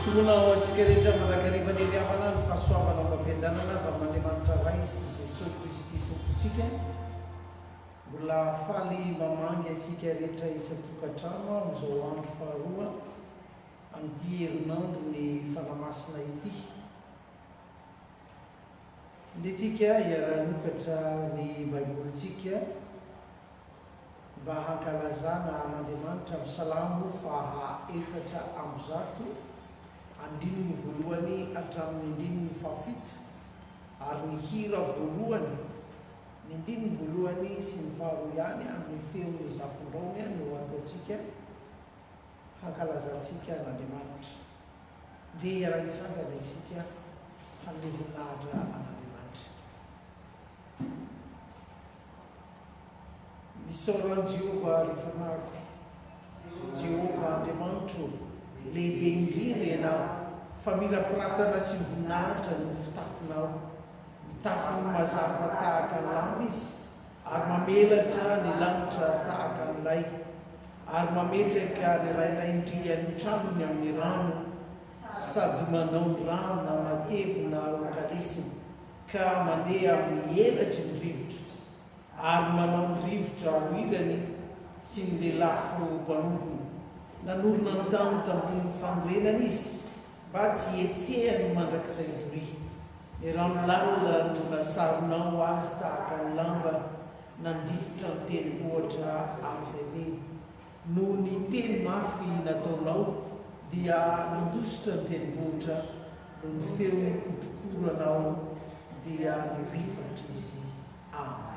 Tonona ho antsika rehetra mandrakariva ny hery-havana, ny fahasoavana amam-piadanana avy amin'Andriamanitra Ray sy Jesoa Kristy Tompontsika. Mbola faly mamangy antsika rehetra isan-tokantrano amin'izao andro faharoa amin'ity herinandro ny Fanahy Masina ity. Ndeha tsika hiara-hanokatra ny Baibolintsika mba hankalazana an'Andriamanitra amin'ny Salamo faha 104, andininy voalohany hatramin'ny andininy fahafito, ary ny hira voalohany, ny andininy voalohany sy ny faharoa ihany amin'ny feon'ny zafindraony no ataontsika hankalazantsika an'Andriamanitra. Ndeha hiara-hitsangana isika hanome voninahitra an'Andriamanitra. Misaora an'i Jehovah, ry fanahiko. Jehovah Andriamanitro, lehibe indrindra ianao, famirapiratana sy voninahitra no fitafinao. Mitafy ny mazava tahaka ny lamba izy, ary mamelatra ny lanitra tahaka ny lay, ary mametraka ny raindraindrian'ny tranony amin'ny rano, sady manao ny rano matevina ho kalesiny, ka mandeha amin'ny elatry ny rivotra, ary manao ny rivotra ho ilany sy ny lelafo ho mpanompony. Nanorina ny tany tambonin'ny fanorenana izy, mba tsy hihetsehany mandrakizay doria. Ny rano lalina no nasaronao azy tahaka ny lamba, nandifotra ny tendrombohitra azy ireny. Noho ny teny mafy nataonao, dia nandositra ny tendrombohitra, noho ny feon'ny kotrokoranao, dia nirifatra izy. Amen.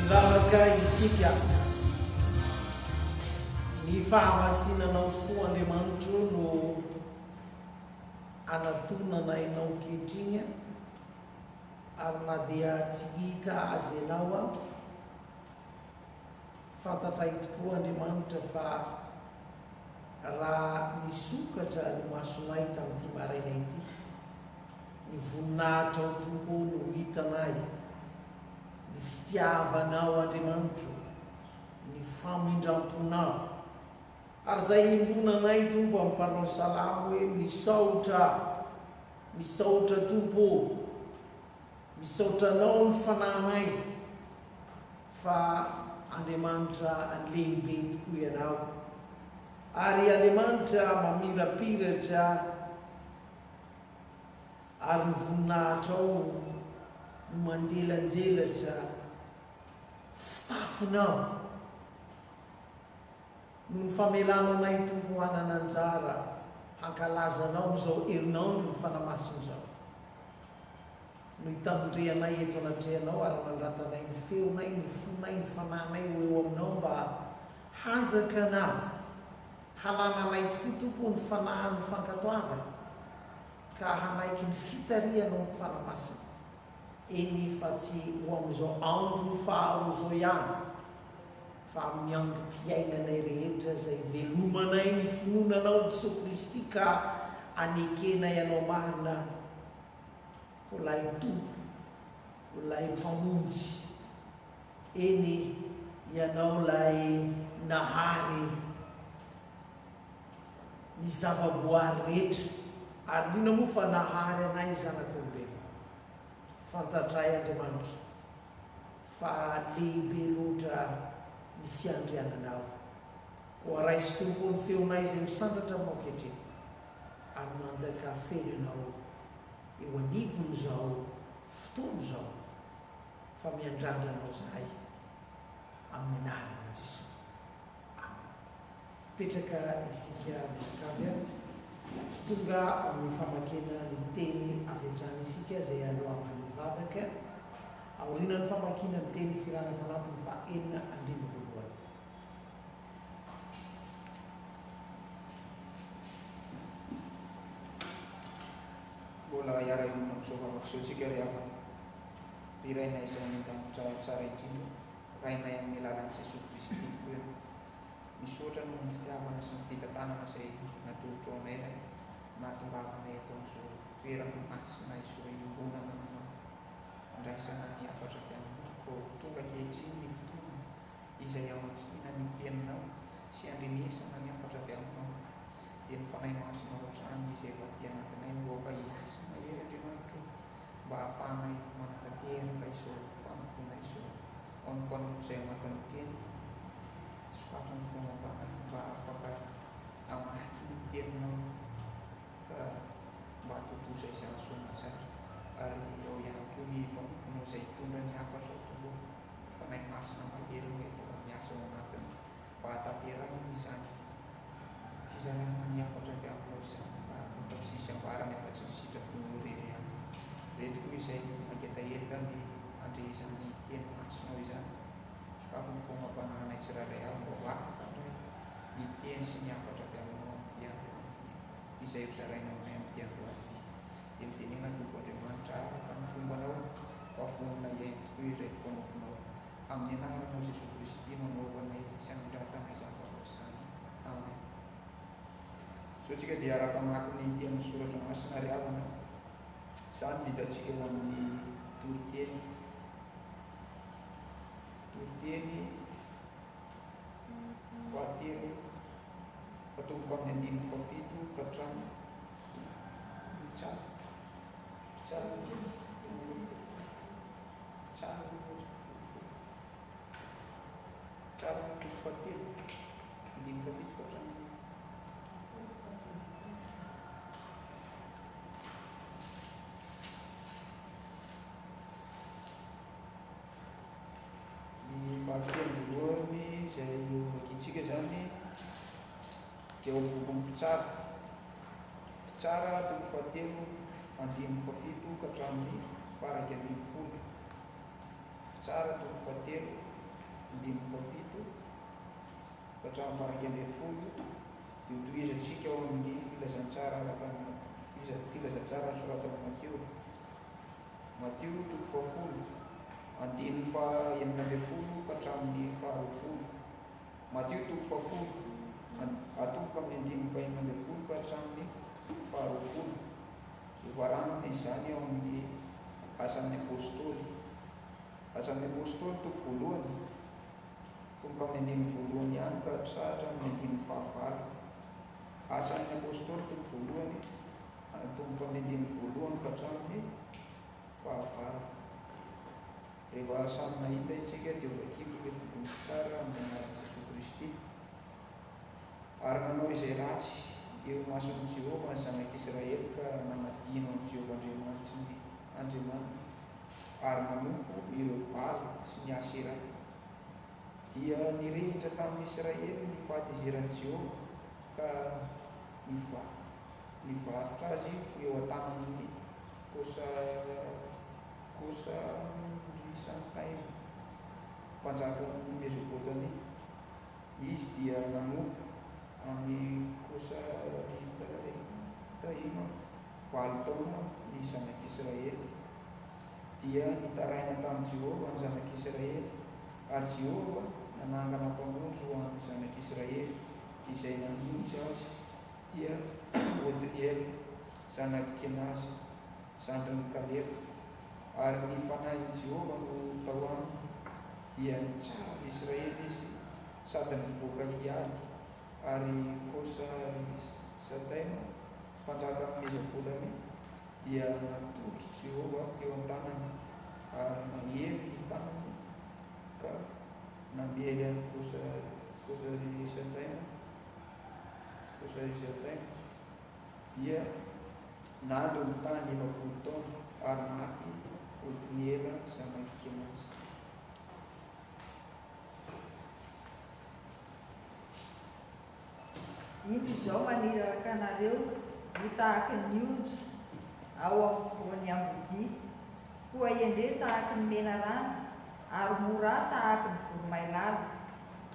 Hivavaka isika. Ny fahamasinanao tokoa Andriamanitro no anatonana Ianao ankehitriny ary na dia tsy hita azy Ianao aho, fantatray tokoa Andriamanitra fa raha nisokatra ny masonay tamin'ity maraina ity, ny voninahitrao Tompo ô no hitanay, ny fitiavanao Andriamanitro, ny famindram-ponao. Ary izay iombonanay Tompo amin'ny mpanao salamo hoe misaotra, misaotra Tompo ô, misaotra Anao ny fanahinay fa Andriamanitra lehibe tokoa Ianao. Ary Andriamanitra mamirapiratra ary ny voninahitrao no manjelanjelatra fitafinao noho ny famelanao anay Tompo hanana anjara hankalaza Anao amin'izao herinandro ny Fanahy Masina izao. No itanondrehanay eto anatrehanao ary anandratanay ny feonay, ny fonay, ny fanahinay ho eo Aminao mba hanjakana hanananay tokoa Tompo o ny fanahin'ny fankatoavana ka hanaiky ny fitarihanao ny Fanahy Masina, eny fa tsy ho amin'izao andro faharoa izao ihany fa amin'ny androm-piainanay rehetra izay ivelomanay ny finoana Anao Jesoa Kristy ka anekenay Anao marina Ho lay Tompo, ho lay Mpamonjy, eny, Ianao lay Nahary ny zava-boary rehetra, ary indrindra moa fa Nahary anay zanak'olombelona. Fantatray Andriamanitra fa lehibe loatra ny fiandriananao. Koa raiso Tompo ny feonay izay misandratra aminao ankehitriny, ary manjakà feno Ianao eo anivon'izao fotoana izao fa miandrandra Anao zahay amin'ny anaran'i Jesoa. Amen. Mipetraka isika mianakavy a. Tonga amin'ny famakiana ny teny avy hatrany isika izay alohavan'ny vavaka aorianan'ny famakiana ny teny firana fanampiny faha-enina andininy voalohany. Mbola hiara-hionona amin'izao vavaka izao tsika ry havana. Ry Rainay izay any an-danitra tsara indrindra, Rainay amin'ny alalan'i Jesoa Kristy tokoa Ianao. Misaotra noho ny fitiavana sy ny fitantanana izay natolotrao anay Ray, nahatongavanay eto amin'izao toerana masina izao iombonana aminao, andraisana ny hafatra avy aminao. Koa tonga ankehitriny ny fotoana izay hamakiana ny Teninao sy handrenesana ny hafatra avy Aminao, dia ny Fanahy Masinao hatrany izay efa aty anatinay no aoka hiasa mahery Andriamanitra o, mba hahafahanay manatanteraka izao fanompoana izao. Ho an'ny mpanompo izay hamaky ny Teny, sokafy ny fo amam-panahy mba afaka hamaky ny Teninao ka mba hahatontosa izany soa aman-tsara. Ary ao ihany koa ny mpanomponao izay hitondra ny hafatrao Tompo o. Fanahy Masina mahery no efa miasa ao anatiny mba hahatanterahiny izany fizarana ny hafatra avy aminao izany ka mba tsy hisy ambarany afa-tsy ny sitraponao irery ihany. Ireto koa izay mangetaheta ny handre izany teny masinao izany. Sokafy ny fo amam-panahinay tsirairay avy mba ho afaka handray ny teny sy ny hafatra avy aminao amin'ity androany izay hozaraina aminay amin'ity androany ity. Dia mitenena Tompo Andriamanitra araka ny fombanao fa vonona hihaino tokoa ireto mpanomponao. Amin'ny anaranao Jesoa Kristy no anaovanay sy anandratanay izany vavaka izany. Amen. Izao tsika dia araka hamaky ny tenin'ny soratra masina ry havana. Izany no hitantsika ao amin'ny toriteny. Toriteny fahatelo atomboka amin'ny andininy fahafito ka hatramin'ny Tsara. Tsara kely. Tsara Tsara toko fahatelo. Andininy fahafito ka hatramin'ny Ny vakiteny voalohany izay hovakintsika izany dia ao amin'ny bokin'ny Mpitsara. Mpitsara toko fahatelo andininy fahafito ka hatramin'ny faha-11. Mpitsara toko fahatelo andininy fahafito ka hatramin'ny faha-11 dia hotohizantsika ao amin'ny filazantsara araka ny filazantsara nosoratan'i Matio. Matio toko fahafolo andininy faha-16 ka hatramin'ny faha-20. Matio toko fahafolo, atomboka amin'ny andininy fahenina ambin'ny folo ka hatramin'ny faharoapolo. Hofaranana izany ao amin'ny Asan'ny Apostoly. Asan'ny Apostoly toko voalohany, atomboka amin'ny andininy voalohany ihany ka hatramin'ny andininy fahavalo. Asan'ny Apostoly toko voalohany, atomboka amin'ny andininy voalohany ka hatramin'ny fahavalo. Rehefa samy nahita isika dia hovakiko ilay bokin'ny Mpitsara amin'ny anaran'i Jesoa Kristy. Ary nanao izay ratsy eo imason'i Jehovah ny zanak'Israely ka nanadino an'i Jehovah Andriamanitry ny Andriamaniny ary nanompo ireo Bala sy ny Aseraha. Dia nirehitra tamin'ny Israely ny fahatezeran'i Jehovah ka nivarotra azy ho eo an-tanan'ny Kosa. Kosa-risataima, mpanjakan'i Mezopotamia. Izy dia nanompo an'i Kosa-ritaima valo taona ny zanak'Israely. Dia nitaraina tamin'i Jehovah ny zanak'Israely, ary Jehovah nanangana mpamonjy ho an'ny zanak'Israely, izay namonjy azy, dia Otniela, zanak'i Kenaza, zandrin'i Kaleba. Ary ny fanahin'i Jehovah no tao aminy, dia nitsara ny Israely izy sady nivoaka hiady, ary Kosa-risataima, mpanjakan'i Mezopotamia, dia natolotr'i Jehovah teo an-tanany, ary nahery ny tanany ka namely an'i Kosa-risataima, Kosa-risataima, dia nandro ny tany 40 taona, ary maty Otniela zanak'i Kenaza. Indro izao maniraka anareo ho tahaky ny ondry ao ampovoan'ny ambodia, koa hendre tahaky ny menarana ary morà tahaky ny voromailala.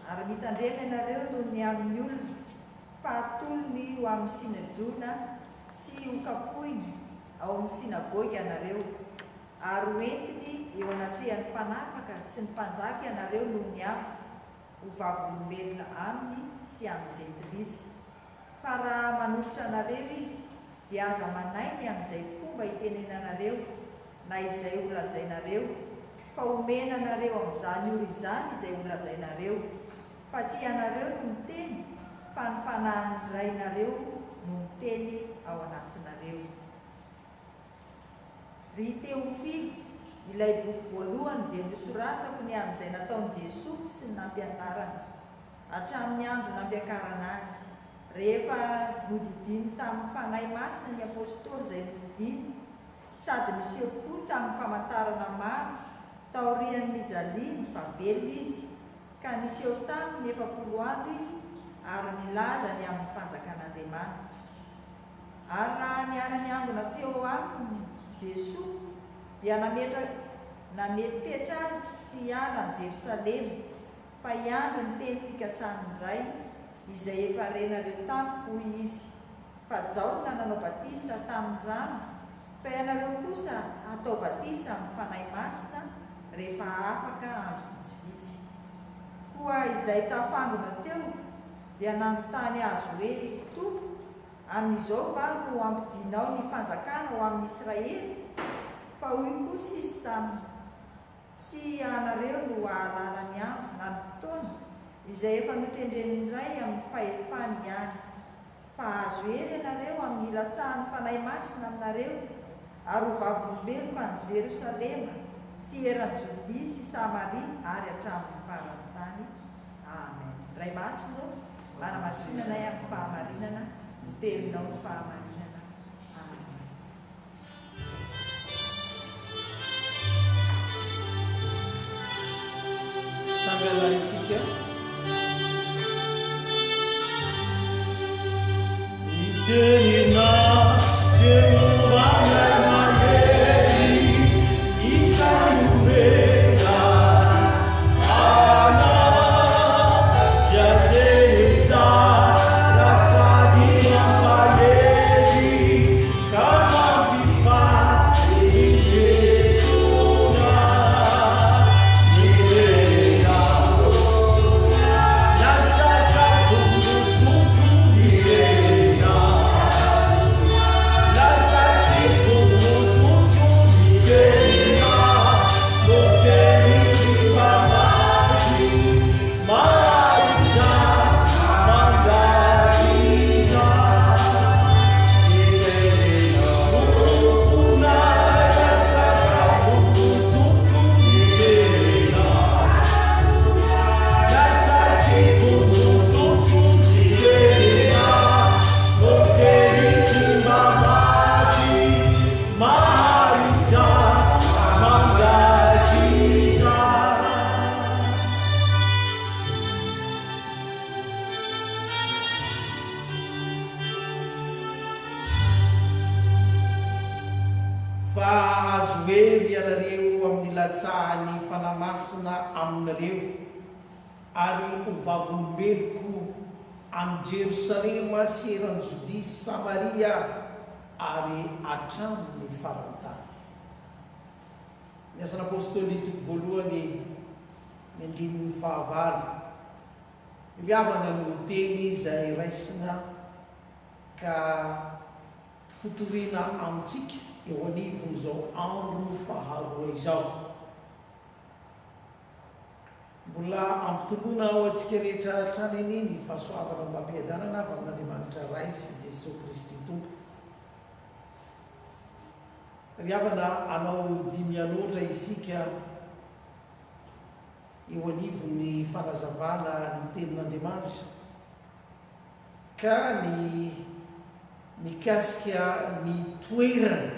Ary mitandrema ianareo noho ny amin'ny olona, fa hatolony ho amin'ny Synedriona sy hokapohiny ao amin'ny synagoga ianareo, ary hoentiny eo anatrehan'ny mpanapaka sy ny mpanjaka ianareo noho ny amiko, ho vavolombelona aminy sy amin'ny Jentilisa. Fa raha manolotra anareo izy, dia aza manahy ny amin'izay fomba hitenenanareo, na izay holazainareo, fa homena anareo amin'izany ora izany izay holazainareo. Fa tsy ianareo no miteny, fa ny Fanahin'ny Rainareo no miteny ao anatinareo. Ry Teofilo, ilay boky voalohany dia nosoratako ny amin'izay nataon'i Jesoa sy ny nampianarany, hatramin'ny andro nampiakarana Azy, rehefa nodidiany tamin'ny Fanahy Masina ny Apostoly izay nofidiny, sady niseho koa tamin'ny famantarana maro taorian'ny nijaliany fa velona Izy, ka niseho taminy 40 andro Izy ary nilaza ny amin'ny fanjakan'Andriamanitra. Ary raha niara-niangona teo aminy Jesoa, dia nametra namepetra azy tsy hiala an'i Jerosalema, fa hiandry ny teny fikasan'ny Ray, izay efa renareo tamiko, hoy Izy. Fa Jaona nanao batisa tamin'ny rano, fa ianareo kosa hatao batisa amin'ny Fanahy Masina rehefa afaka andro vitsivitsy. Koa izay tafangona teo dia nanontany Azy hoe, Tompo, amin'izao va no hampodianao ny fanjakana ho amin'i Israely? Fa hoy kosa Izy taminy, Tsy ianareo no hahalala ny andro na ny fotoana, izay efa notendren'ny Ray amin'ny fahefany ihany. Fa hahazo hery ianareo amin'ny hilatsahan'ny Fanahy Masina aminareo, ary ho vavolombeloko any Jerosalema sy eran'i Jodia sy Samaria ary hatramin'ny faran'ny tany. Amen. Ray Masina ô, manamasina anay amin'ny fahamarinana, ny teninao no fahamarinana. Amen. Sangana isika. Ny teninao Jehovah Ray mahery izay nomena anao dia teny tsara sady mampahery Ka mampifaly ny etona ny tenanao. Lasa kapoho Tompo ny tenanao. hery ianareo amin'ny ilatsahan'ny Fanahy Masina aminareo, ary ho vavolombeloko any Jerosalema sy eran'i Jodia sy Samaria ary hatramin'ny faran'ny tany. Ny Asan'Apôstôly toko voalohany, ny andininy fahavalo. Ry havana no teny izay raisina ka hotorina amintsika eo anivon'izao andro faharoa izao. Mbola ampitomboina ho antsika rehetra hatrany anie ny fahasoavana ombam-piadanana avy amin'Andriamanitra Ray sy Jesoa Kristy Tompo. Ry havana, hanao dimianoatra isika eo anivon'ny fanazavana ny Tenin'Andriamanitra ka ny mikasika ny toerana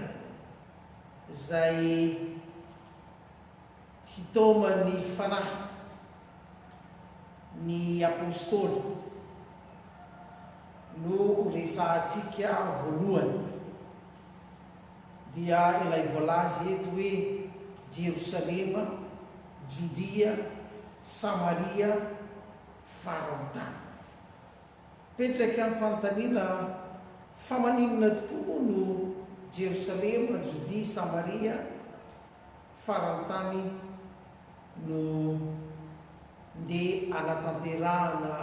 izay hitaoman'ny Fanahy ny Apostoly no horesahantsika voalohany, dia ilay voalaza eto hoe Jerosalema, Jodia, Samaria, faran'ny tany. Mipetraka ny fanontaniana, fa maninona tokoa moa no Jerosalema, Jodia, Samaria, faran'ny tany no ndeha hanatanterahana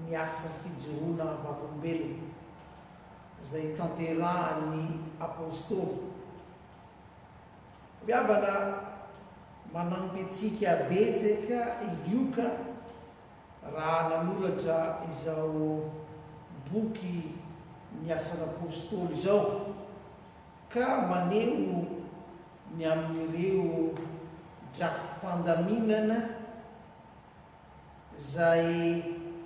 ny asa fijoroana vavolombelona izay tanterahan'ny Apostoly. Ry havana, manampy antsika betsaka i Lioka raha nanoratra izao boky Ny Asan'Apostoly izao. Ka maneho ny amin'ireo drafi-pandaminana izay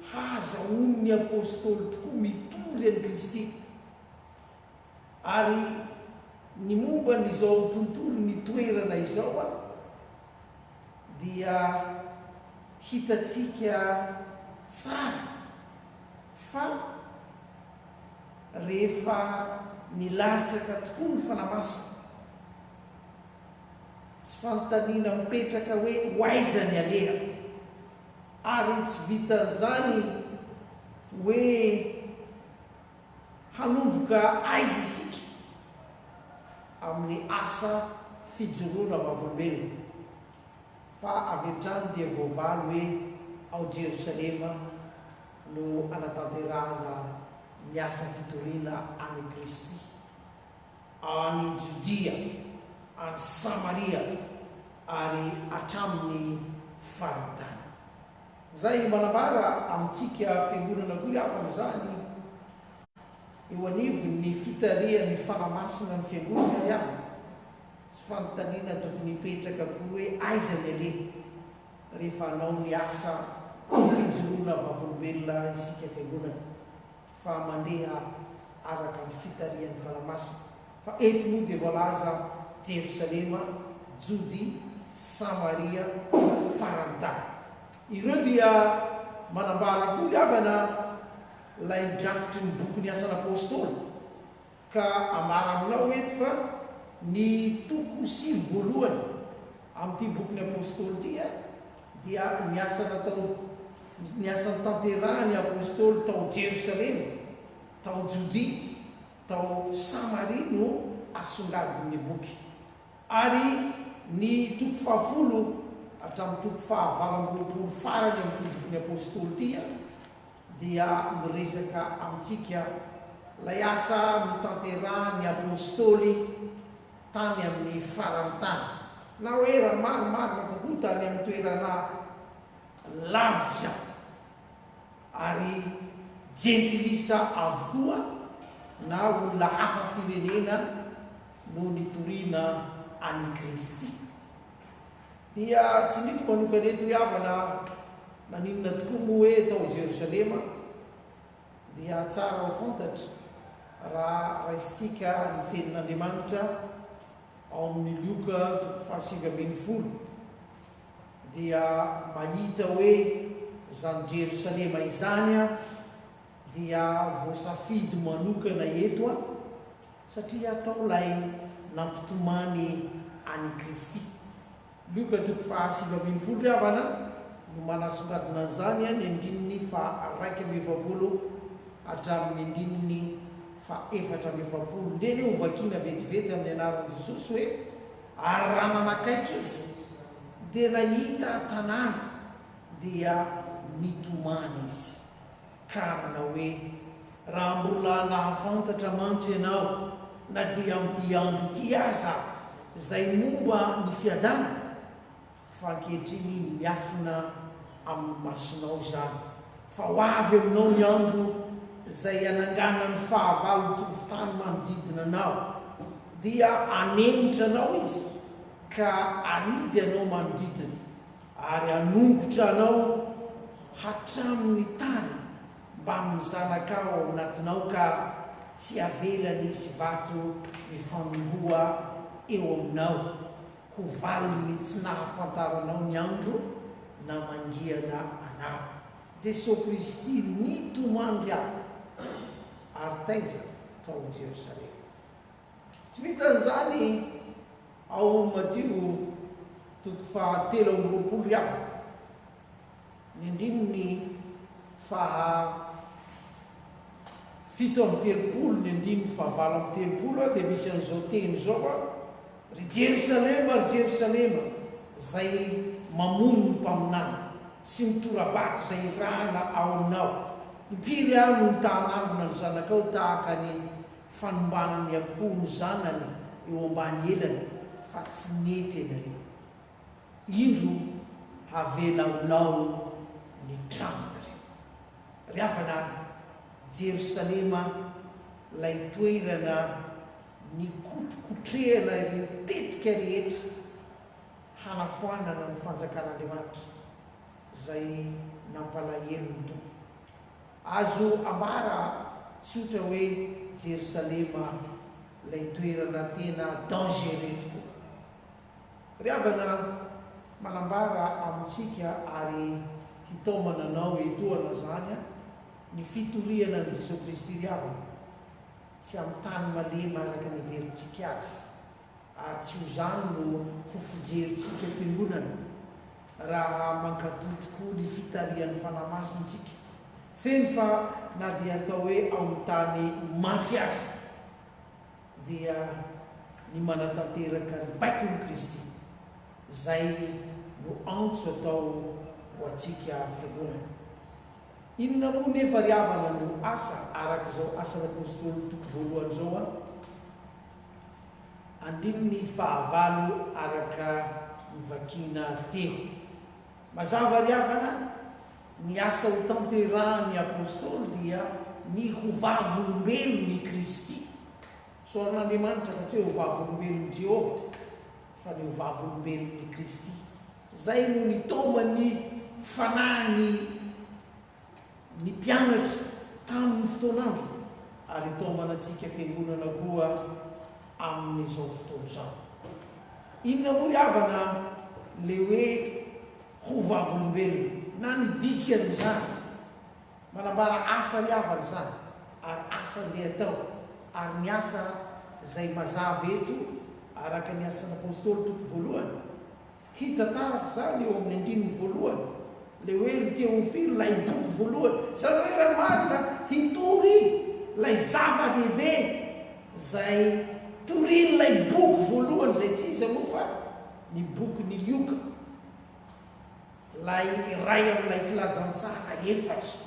hahazahoan'ny Apôstôly tokoa mitory an'i Kristy, ary ny momba an'izao tontolo ny toerana izao dia hitantsika tsara fa Rehefa nilatsaka tokoa ny Fanahy Masina, tsy fanontaniana mipetraka hoe ho aiza ny aleha, ary tsy vitan'izany hoe hanomboka aiza isika amin'ny asa fijoroana vavolombelona, fa avy hatrany dia voavaly hoe ao Jerosalema no anatanterahana ny asa fitoriana an'i Kristy any Jodia, any Samaria ary hatramin'ny faritany. Izay manambara amintsika Fiangonana koa ry havana izany eo anivon'ny fitarihan'ny Fanahy Masina ny Fiangonana ry havana. Tsy fanontaniana tokony hipetraka akory hoe aiza ny aleha. rehefa hanao ny asa fijoroana vavolombelona isika Fiangonana fa mandeha araka ny fitarihan'ny Fanahy Masina fa eto moa dia voalaza Jerosalema, Jodia, Samaria, farany tany. Ireo dia manambara koa ry havana ilay drafitry ny bokin'ny Asan'Apostoly Ka ambara aminao eto fa ny toko sivy voalohany amin'ity bokin'ny Apostoly ity dia ny asa natao, ny asa notanterahan'ny Apostoly tao Jerosalema, tao Jodia, tao Samaria no asongadin'ny boky. Ary ny toko fahafolo hatramin'ny toko fahavalo amby 20 farany amin'ity bokin'ny Apostoly ity dia miresaka amintsika ilay asa notanterahan'ny Apostoly tany amin'ny faran'ny tany, na hoe raha marimarina kokoa tany amin'ny toerana lavitra, ary jentilisa avokoa na olona hafa firenena no nitoriana an'i Kristy. Dia tsindriko manokana eto ry havana, naninona tokoa moa hoe tao Jerosalema? Dia tsara ho fantatra raha raisintsika ny tenin'Andriamanitra ao amin'ny Lioka toko faha-19, dia mahita hoe izany Jerosalema izany dia voasafidy manokana eto satria tao ilay nampitomany. an'i Kristy. Lioka toko faha 19 ry havana no manasongadina an'izany, ny andininy faha 41 hatramin'ny andininy faha 44. Ndeha anie hovakiana vetivety amin'ny anaran'i Jesosy hoe, Ary raha nanakaiky izy, dia nahita tanàna, dia nitomany izy, ka nanao hoe, Raha mbola nahafantatra mantsy ianao, na dia amin'ity andro ity aza, izay momba ny fiadanana, fa ankehitriny miafina amin'ny masonao izany, fa ho avy aminao ny andro izay hananganan'ny fahavalo tovon-tany manodidina anao, dia hanenitra anao izy ka hanidy anao manodidina, ary hanongotra anao hatramin'ny tany mbamin'ny zanakao ao anatinao ka tsy havelany hisy vato mifanongoa eo aminao ho valin'ny tsy nahafantaranao ny andro namangiana anao. Jesoa Kristy nitomany aho ary taiza? Tao Jerosalema. Tsy vitan'izany ao Matio toko faha 23 ry havana, ny andininy faha 37, ny andininy faha 38 dia misy an'izao teny izao, Ry Jerosalema, ry Jerosalema, izay mamono ny mpaminany, sy mitora-bato izay irahana ao aminao, impiry aho no nitaha-nangona ny zanakao tahaka ny fanombanan'ny akoho ny zanany eo ambany elany, fa tsy nety ianareo. Indro havela ho lao ny tranonareo. Ry havana, Jerosalema, ilay toerana nikotrokotrehana ireo tetika rehetra hanafoanana ny fanjakan'Andriamanitra, izay nampalahelo ny Tompo. Azo ambara tsotra hoe Jerosalema ilay toerana tena dangereux tokoa. Ry havana, manambara amintsika ary hitaomana anao etoana izany ny fitoriana an'i Jesoa Kristy ry havana, tsy amin'ny tany malemy araka ny heverintsika azy, ary tsy ho izany no ho fijerintsika fiangonana raha mankatò tokoa ny fitarihan'ny Fanahy Masina isika, feno fa na dia atao hoe ao amin'ny tany mafy aza dia ny manatanteraka ny baikon'i Kristy, izay no antso atao ho antsika fiangonana. Inona moa nefa ry havana no asa araka izao Asan'ny Apostoly toko voalohany izao an? Andininy fahavalo araka novakiana teo. Mazava ry havana, ny asa ho tanterahan'ny Apostoly dia ny ho vavolombelon'i Kristy. Soarin'Andriamanitra fa tsy hoe ho vavolombelon'i Jehovah fa ny ho vavolombelon'i Kristy. Izay no nitaoman'ny fanahiny ny mpianatra tamin'ny fotoan'androny ary itaomana antsika fiangonana koa amin'izao fotoana izao. Inona moa ry havana le hoe ho vavolombelona na ny dikan'izany? Manambara asa ry havana izany ary asa ndeha atao ary ny asa izay mazava eto araka ny Asan'Apostoly toko voalohany Hita taratra izany eo amin'ny andininy voalohany, ilay hoe ry Teofilo, ilay boky voalohany. Izany hoe raha ny marina, hitory ilay zava-dehibe izay torian'ilay boky voalohany izay tsy iza moa fa ny bokin'i Lioka, ilay iray amin'ilay filazantsara efatra.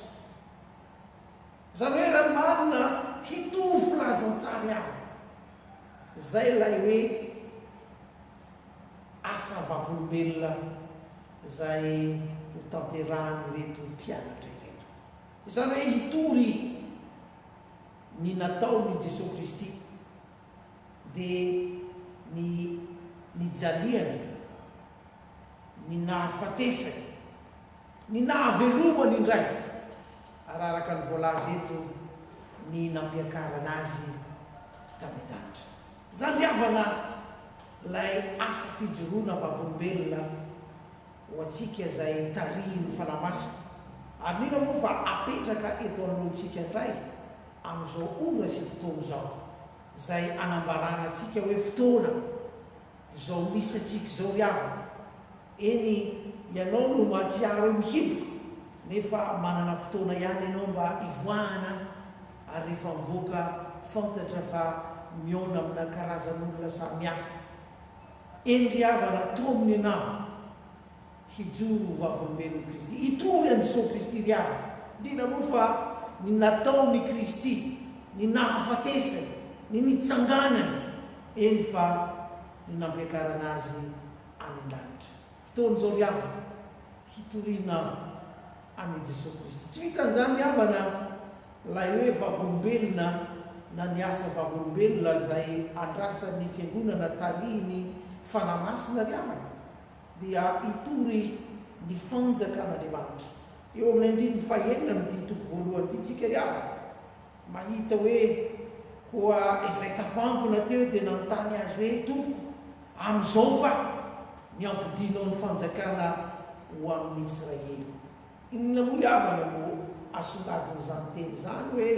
Izany hoe raha ny marina, hitory filazantsara ihany. Izay ilay hoe. Asa vavolombelona izay ho tanterahan'ireto mpianatra ireto. Izany hoe hitory ny nataon'i Jesoa Kristy, dia ny nijaliany, ny nahafatesany, ny nahavelomany indray, ary araka ny voalaza eto, ny nampiakarana Azy tany an-danitra. Izany ry havana ilay asa fijoroana vavolombelona ho antsika izay tarihin'ny Fanahy Masina. Ary mino moa fa apetraka eto anoloantsika indray amin'izao ora sy fotoana izao, izay anambarana antsika hoe fotoana. Izao misy antsika izao ry havana. Eny, ianao no mahatsiaro hoe mihiboka, nefa manana fotoana ihany ianao mba hivoahana, ary rehefa mivoaka fantatra fa mihaona amina karazan'olona samihafa. Eny ry havana, taomina ianao hijoro ho vavolombelon'i Kristy, hitory an'i Jesoa Kristy ry havana, indrindra moa fa ny nataon'i Kristy, ny nahafatesany, ny nitsanganany, eny fa ny nampiakarana Azy any an-danitra. Fotoana izao ry havana hitoriana an'i Jesoa Kristy. Tsy vitan'izany ry havana ilay hoe vavolombelona na ny asa vavolombelona izay andrasan'ny Fiangonana tarihin'ny Fanahy Masina ry havana dia hitory ny fanjakan'Andriamanitra. Eo amin'ny andininy fahenina amin'ity toko voalohany ity tsika ry havana. Mahita hoe, Koa izay tafankona teo dia nanontany azy hoe, Tompoko, amin'izao va ny hampodianao ny fanjakana ho amin'i Israely? Inona moa ry havana no asongadin'izany teny izany hoe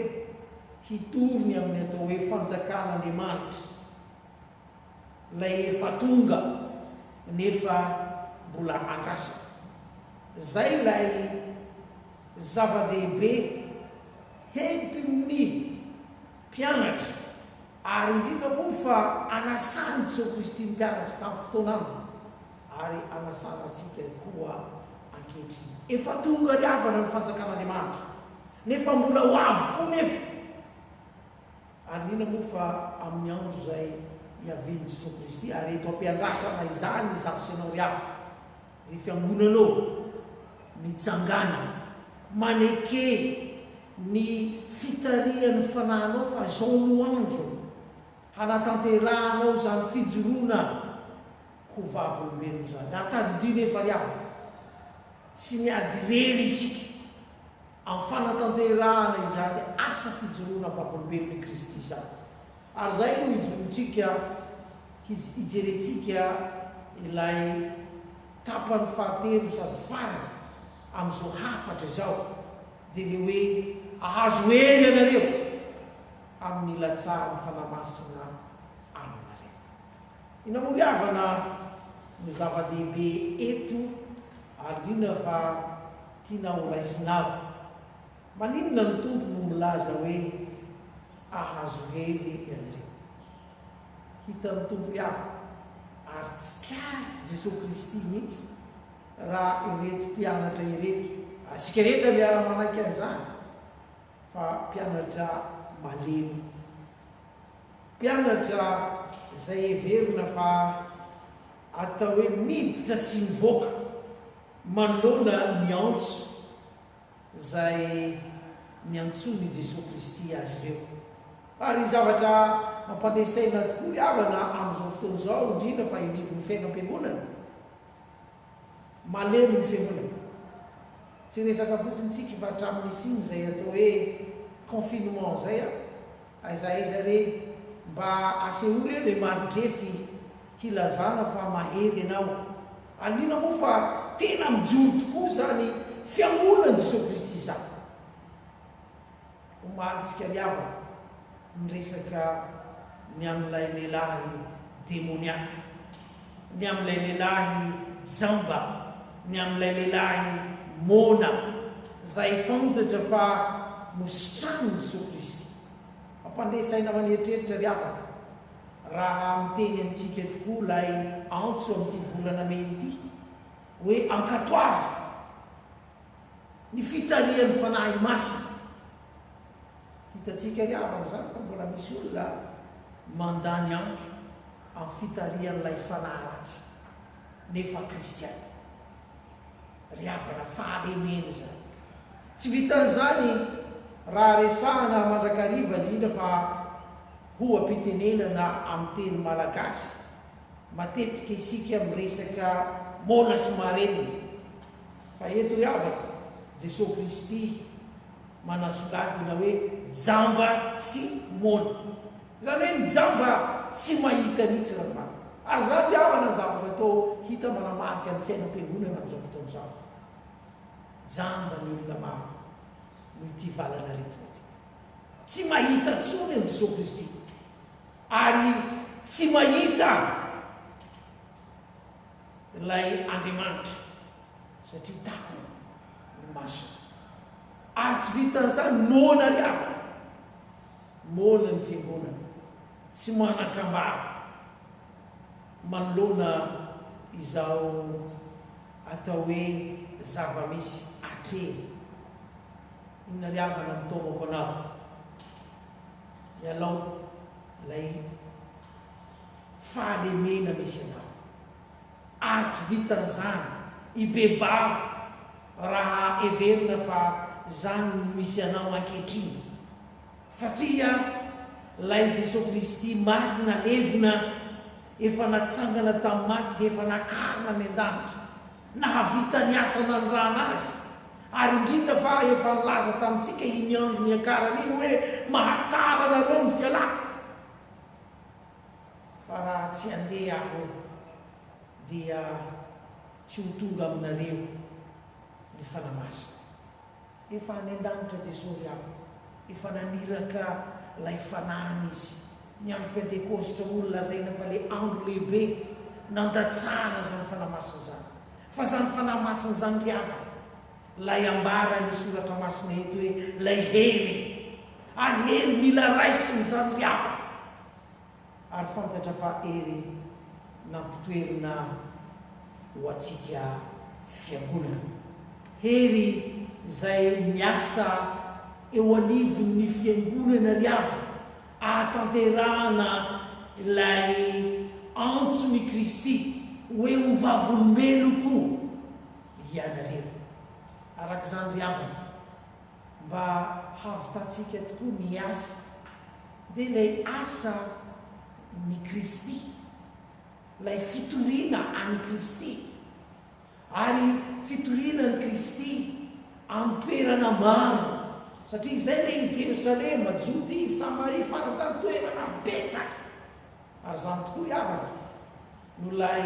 hitory ny amin'ny atao hoe fanjakan'Andriamanitra, ilay efa tonga nefa mbola andrasana? Izay ilay zava-dehibe Entin'ny mpianatra, ary indrindra moa fa anasan'i Jesoa Kristy ny mpianatra tamin'ny fotoan'androny, ary anasana antsika koa ankehitriny. Efa tonga ry havana ny fanjakan'Andriamanitra, nefa mbola ho avy koa nefa. Ary indrindra moa fa amin'ny andro izay hiavian'i Jesoa Kristy, ary eto am-piandrasana izany izaho sy ianao ry havana. Ry fiangonana ô, mitsangàna, maneke ny fitarihan'ny Fanahinao fa izao no andro hanatanterahanao izany fijoroana ho vavolombelona izany. Ary tadidio nefa ry havana, tsy miady irery isika amin'ny fanatanterahana izany asa fijoroana vavolombelon'i Kristy izany. Ary izay no hijoroantsika, hijerentsika ilay tapany fahatelo sady farany amin'izao hafatra izao, dia ilay hoe hahazo hery ianareo amin'ny hilatsahan'ny Fanahy Masina aminareo. Inona moa ry havana no zava-dehibe eto ary inona fa tiana horaisinao? Maninona ny Tompo no milaza hoe ahazo hery ianareo? Hitan'ny Tompo ry havana ary tsikaritr'i Jesoa Kristy mihitsy raha ireto mpianatra ireto, ary isika rehetra miara-manaiky an'izany, fa mpianatra malemy, mpianatra izay heverina fa atao hoe miditra sy mivoaka manoloana ny antso izay niantsoan' i Jesoa Kristy azy ireo. Ary zavatra mampandeha saina tokoa ry havana amin' izao fotoana izao, indrindra fa eo anivon' ny fiainam-piangonana. Malemy ny fiangonana. Tsy resaka fotsiny tsika fa hatramin' ny nisian' izay atao hoe confinement izay an, aiza aiza re mba asehoy re ilay mari-drefy hilazana fa mahery ianao. Alina moa fa tena mijoro tokoa izany Fiangonan'i Jesoa Kristy izany. Omaly tsika ry havana niresaka ny amin'ilay lehilahy demoniaka, ny amin'ilay lehilahy jamba, ny amin'ilay lehilahy moana, izay fantatra fa nositranin'i Jesoa Kristy. Mampandeha saina maneritreritra ry havana. Raha miteny amintsika tokoa ilay antso amin'ity volana mey ity hoe ankatoavy ny fitarihan'ny Fanahy Masina. Hitantsika ry havana izany fa mbola misy olona mandany andro amin'ny fitarihan'ilay fanahy ratsy nefa kristiana. Ry havana fahalemena izany. Tsy vitan'izany raha resahana mandrakariva indrindra fa Oha-pitenenana amin'ny teny malagasy, matetika isika miresaka moana sy marenina. Fa eto ry havana, Jesoa Kristy manasongadina hoe jamba sy moana. Izany hoe ny jamba tsy mahita mihitsy raha ny marina. Ary izany ry havana ny zavatra atao hita manamarika ny fiainam-piangonana amin'izao fotoana izao. Jamba ny olona maro noho ity valan'aretina ity. Tsy mahita intsony an'i Jesoa Kristy ary tsy mahita. Ilay Andriamanitra, satria takona ny masony. Ary tsy vitan'izany, moana ry havana, moana ny fiangonana, tsy manan-kambara manoloana izao atao hoe zava-misy atrehina. Inona ry havana no taomako anao? Ialao ilay fahalemena misy anao. Ary tsy vitan'izany, ibebaho raha heverina fa izany no misy anao ankehitriny. Satria ilay Jesoa Kristy maty nalevina, efa natsangana tamin'ny maty dia efa nakarina any an-danitra. Nahavita ny asa nanirahana Azy. Ary indrindra fa efa nilaza tamintsika iny andro niakarany iny hoe, Mahatsara anareo ny fialako. Fa raha tsy handeha aho dia tsy ho tonga aminareo ny Fanahy Masina. Efa any an-danitra Jesoa ry havana. Efa naniraka ilay Fanahiny Izy. Ny andro Pentekositra moa no lazaina fa ilay andro lehibe nandatsahana izany Fanahy Masina izany. Fa izany Fanahy Masina izany ry havana, ilay ambaran'ny Soratra Masina eto hoe ilay hery. Ary hery mila raisina izany ry havana. Ary fantatra fa hery nampitoerina ho antsika Fiangonana. Hery izay miasa eo anivon'ny Fiangonana ry havana, ahatanterahana ilay antson'i Kristy hoe ho vavolombeloko ianareo. Araka izany ry havana, mba hahavitantsika tokoa ny asa, dia ilay asa ny Kristy, ilay fitoriana an'i Kristy, ary fitoriana an'i Kristy amin'ny toerana maro, satria izay ilay i Jerosalema, Jodia, Samaria, faritany, toerana betsaka. Ary izany tokoa ry havana no ilay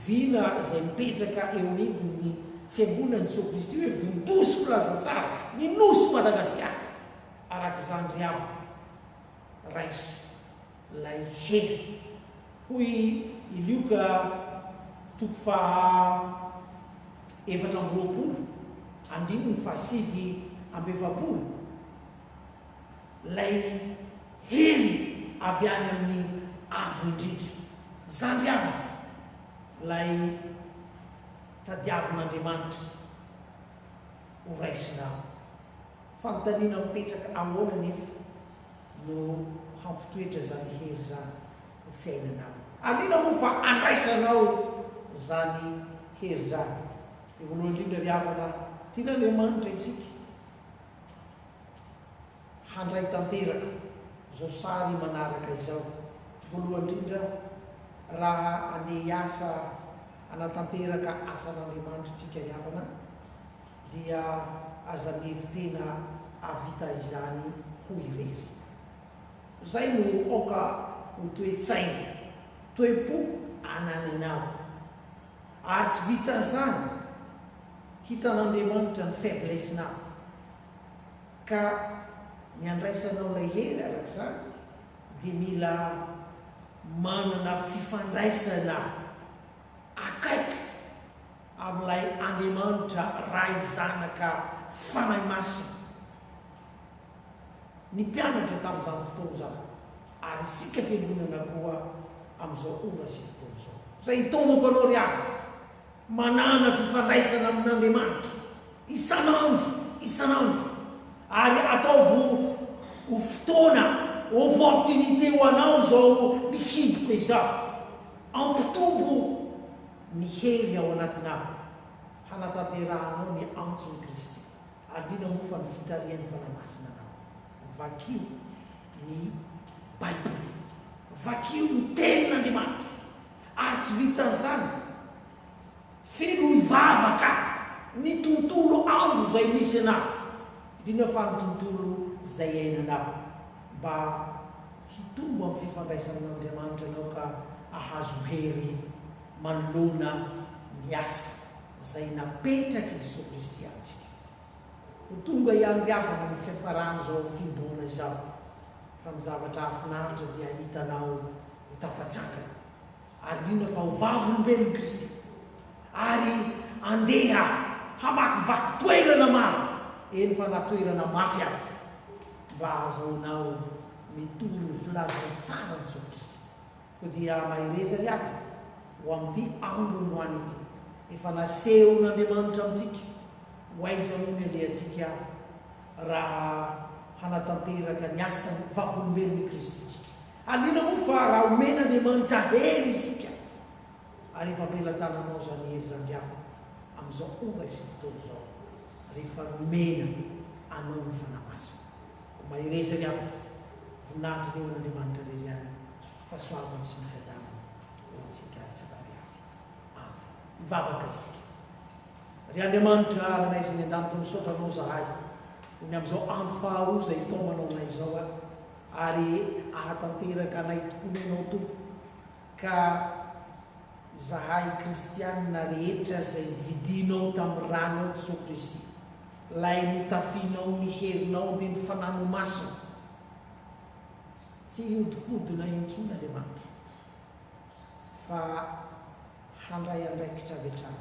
vina izay mipetraka eo anivon'ny Fiangonan'i Jesoa Kristy hoe Vontosy Filazantsara ny Nosy Madagasikara. Araka izany ry havana, raiso ilay hery. Hoy i Lioka toko faha 24 andininy faha 49. Ilay hery avy any amin'ny Avo Indrindra. Izany ry havana, ilay tadiavin'Andriamanitra ho raisinao. Fanontaniana mipetraka, ahoana anefa no hampitoetra izany hery izany ho fiainanao? Alina moa fa andraisanao izany hery izany. Ny voalohany indrindra ry havana, tian'Andriamanitra isika. Handray tanteraka izao sary manaraka izao. Voalohany indrindra, raha handeha hiasa hanatanteraka asan'Andriamanitra isika ry havana, dia aza mihevi-tena hahavita izany ho irery. Izay no aoka ho toe-tsaina, toe-po anananao. Ary tsy vitan'izany, hitan'Andriamanitra ny faiblesse-nao. Ka ny andraisanao ilay hery araka izany dia mila manana fifandraisana akaiky amin'ilay Andriamanitra Ray Zanaka Fanahy Masina. Ny mpianatra tamin'izany fotoana izany ary isika fiangonana koa amin'izao ora sy fotoana izao. Izay itaomako anao ry havana. Manàna fifandraisana amin'Andriamanitra isan'andro isan'andro ary ataovy ho fotoana, opportunité, ho anao izao mihiboka izao. Ampitombo ny hery ao anatinao hanatanterahanao ny antson'i Kristy. Ary indrindra moa fa ny fitarihan'ny Fanahy Masina anao. Vakio ny Baiboly. Vakio ny Tenin'Andriamanitra. Ary tsy vitan'izany, fenoy vavaka ny tontolo andro izay misy anao, indrindra fa ny tontolo izay iainanao, mba hitombo amin'ny fifandraisana amin'Andriamanitra ianao ka hahazo hery manoloana ny asa izay napetrak'i Jesoa Kristy amintsika. Ho tonga ihany ry havana ny fiafaran'izao fihibohana izao, fa ny zavatra hahafinaritra dia hahita anao ho tafatsangana, ary indrindra fa ho vavolombelon'i Kristy. Ary andeha hamakivaky toerana maro, eny fa na toerana mafy aza, mba hahazahoanao mitory ny filazantsaran'i Jesoa Kristy. Koa dia mahereza ry havana ho amin'ity andro androany ity. Efa nasehon'Andriamanitra amintsika ho aiza moa ny alehantsika raha hanatanteraka ny asan'ny vavolombelon'i Kristy isika. Alina moa fa raha omen'Andriamanitra hery isika, ary efa am-pelatananao izany hery izany ry havana amin'izao ora sy fotoana izao, rehefa nomena anao ny Fanahy Masina. Koa mahereza ry havana, voninahitra anie ho an'Andriamanitra irery ihany, fahasoavany sy ny fiadanany ho antsika tsirairay avy. Amen. Hivavaka isika. Ry Andriamanitra Rainay izay any an-danitra, misaotra Anao izahay noho ny amin'izao andro faharoa izay itaomanao anay izao ary ahatanteraka anay tokoa ny Anao Tompo ka izahay kristianina rehetra izay novidinao tamin'ny ranao Jesoa Kristy, ilay notafianao ny herinao dia ny Fanahinao Masina, tsy hiodikodina intsony Andriamanitra fa handray andraikitra avy hatrany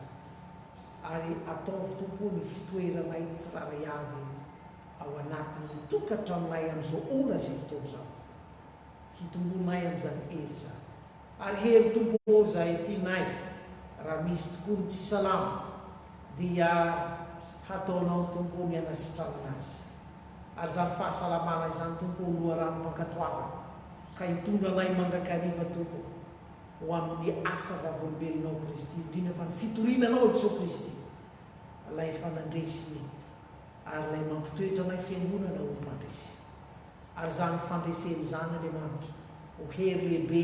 ary ataovy Tompo o ny fitoeranay tsirairay avy ao anatin'ny tokantranonay amin'izao ora sy fotoana izao. Hitomboanay amin'izany hery izany. Ary hery Tompo ô izay tianay, raha misy tokoa ny tsy salama dia hataonao Tompo ô ny hanasitranana azy. Ary izany fahasalamana izany Tompo ô loharanom-pankatoavana ka hitondra anay mandrakariva Tompo ho amin'ny asa vavolombelonao Kristy, indrindra fa ny fitoriana Anao Jesoa Kristy, ilay efa nandresy ary ilay mampitoetra anay Fiangonana ho mpandresy. Ary izany fandresena izany, Andriamanitra, ho hery lehibe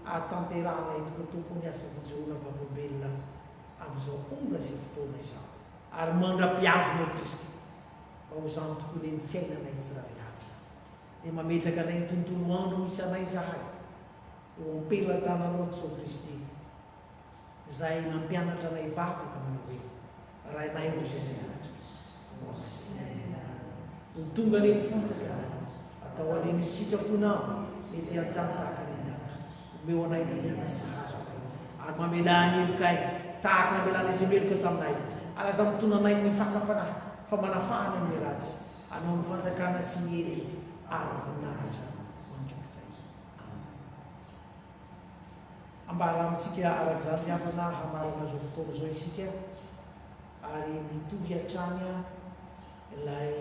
ahatanterahanay tokoa, Tompo, ny asa fijoroana vavolombelona amin'izao ora sy fotoana izao, ary mandra-piavinao Kristy, mba ho izany tokoa anie ny fiainanay tsirairay avy. Dia mametraka anay ny tontolo andro misy anay izahay, eo am-pelatananao Jesoa Kristy, izay nampianatra anay hivavaka manao hoe, Rainay ô Izay any an-danitra, hohamasina ny anaranao. Ho tonga anie ny fanjakanao. Atao anie ny sitraponao ety an-tany tahaka ny an-danitra. Omeo anay ny miana sahaza anay, ary mamelà ny helokay tahaka ny namelanay izay meloka taminay. Ary aza mitona anay amin'ny fakam-panahy, fa manafaha anay amin'ny ratsy. Anao ny fanjakana sy ny hery ary ny voninahitra mandrakizay. Amen. Ambara amintsika araka izany ry havana hamarana izao fotoana izao isika ary mitohy hatrany ilay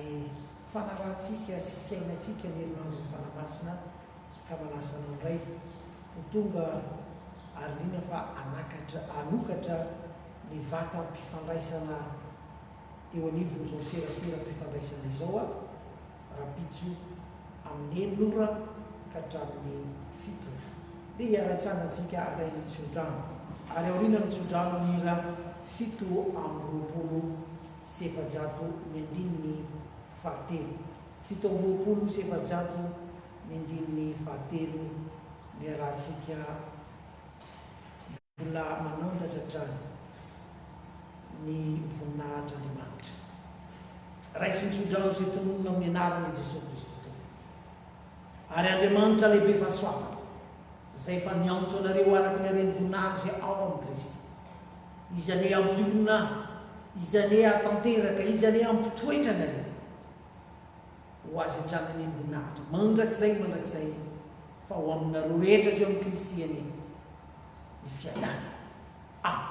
fanarahantsika sy fiainantsika ny herinandron'ny Fanahy Masina ka manasa anao indray ho tonga ary indrindra fa hanakatra hanokatra ny vatam-pifandraisana eo anivon'izao seraseram-pifandraisana izao aho rahampitso amin'ny enina ora ka hatramin'ny fito ora. Dia hiara-hitsangantsika handray ny tsodrano. Ary aorianan'ny tsodrano ny hira 427 ny andininy fahatelo. 427 ny andininy fahatelo no iarahantsika Mbola manandratra hatrany ny voninahitr'Andriamanitra. Raiso ny tsodrano izay tononina amin'ny anaran'i Jesoa Kristy Tompo. Ary Andriamanitra lehibe fahasoavana, izay efa niantso anareo araka ny haren'ny voninahiny izay ao amin'i Kristy. Izy anie hampiorina, Izy anie hahatanteraka, Izy anie hampitoetra anareo. Ho Azy hatrany anie ny voninahitra mandrakizay mandrakizay, fa ho aminareo rehetra izay ao amin'i Kristy anie ny fiadanana. Amen.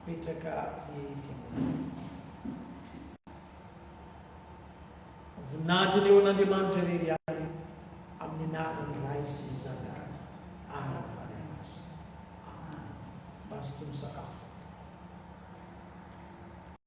Mipetraka ny fiangonana. Voninahitra ny eo an'Andriamanitra irery ihany amin'ny anaran'ny Ray sy ny Zanaka ary ny Fanahy Masina. Amen. Mazotoa misakafo.